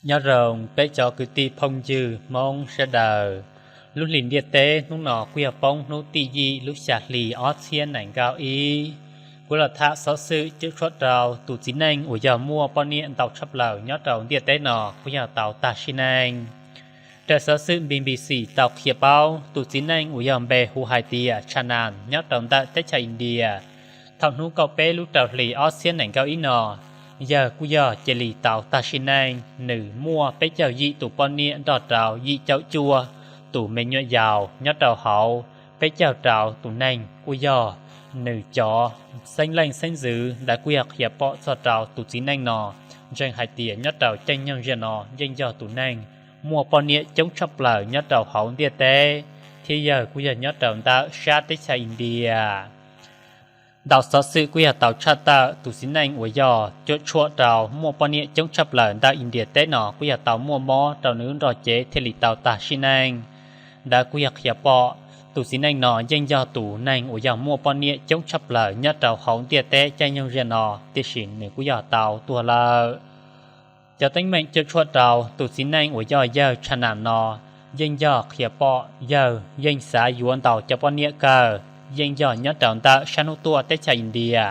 Nyob zoo peb cov kwv tij phooj ywg Hmoob sawv daws. Lub hlis ntiaj teb hnub no kuj yog poob hnub tim yim lub xya hli ob txhiab nees nkaum ib. Kuv los tham xov xwm cuam tshuam rau tus txiv neej uas yog muaj poj niam ntau tshaj plaws nyob rau ntiaj teb no kuj yog tau tag sim neej. Raws xov xwm B B C tau qhia paub, tus txiv neej uas yog npe hu hais tias Chanan nyob rau ntawm teb chaws India, thaum hnub kaum peb lub rau hlis ob txhiab nees nkaum ib no, yawg kuj yog cia li tau tag sim neej. Nws muaj peb caug yim tus poj niam nrog rau yim caum cuaj tus me nyuam yaus nyob rau hauv. Peb caug rau tus neeg kuj yog nws cov xeeb leej xeeb ntxwv. Ntawd kuj yog qhia pom txog rau tus txiv neej no, ntseeg hais tias nyob rau caij nyoog ziag no yeej yog tus neeg muaj poj niam coob tshaj plaws nyob rau hauv ntiaj teb, thiab yawg kuj yog nyob rau ntawm sab teb chaws India. Ntau xov xwm kuj yog tau tshaj tawm tus txiv neej uas yog cuam tshuam rau muaj poj niam coob tshaj plaws ntawm India teb no kuj yog tau muaj mob rau nws lub nrog cev thiaj li tau tag sim neej. Ntawd kuj yog qhia pom tus txiv neej no yeej yog tus neeg uas yog muaj poj niam coob tshaj plaws nyob rau hauv ntiaj teb caij nyoog ziag no, tiam sis nws kuj yog tau tuag lawm. Cov teeb meem cuam tshuam rau tus txiv neej uas yog yawg Chanan no yeej yog qhia pom yawg yeej xav yuav ntau cov poj niam kawg, yeej yog nyob rau ntawm sab hnub tuaj teb chaws India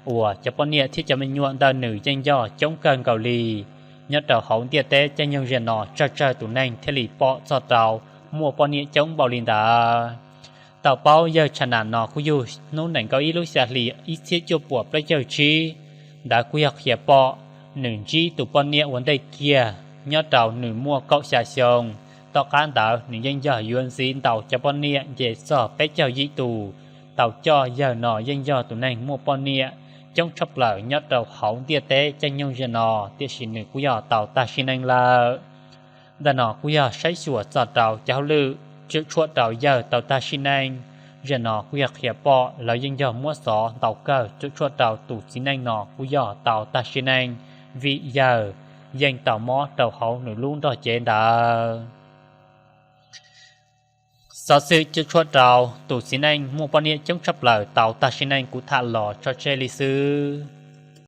uas cov poj niam thiab cov me nyuam ntawm nws yeej yog coob kawg nkaus li. Nyob rau hauv ntiaj teb caij nyoog ziag no tsawg tsawg tus neeg thiaj li pom txog rau muaj poj niam coob npaum li ntawd. Tau paub yawg Chanan no kuj yug hnub nees nkaum ib lub xya hli ib txhiab cuaj puas plaub caug tsib. Ntawd kuj yog qhia pom nws ntsib tus poj niam ua ntej kiag nyob rau nws muaj kaum xya xyoo. Tom qab ntawd nws yeej yog yuav ntxiv ntau cov poj niam nce txog peb caug yim tus. Tau coj yawg no yeej yog tus neeg muaj poj niam coob tshaj plaws nyob rau hauv ntiaj teb caij nyoog ziag no, tiam sis nws kuj yog tau tag sim neej lawm. Ntawm no kuj yog saib xyuas txog rau cov hauj lwm cuam tshuam rau yawg tau tag sim neej. Ziag no kuj yog qhia pom lawv yeej yog muab xov ntau kawg cuam tshuam rau tus txiv neej no kuj yog tau tag sim neej, vim yawg yeej tau mob rau hauv nws lub nrog cev ntawd. Xov xwm cuam tshuam rau tus txiv neej muaj poj niam coob tshaj plaws tau tag sim neej kuv tham los tso tseg li xwb.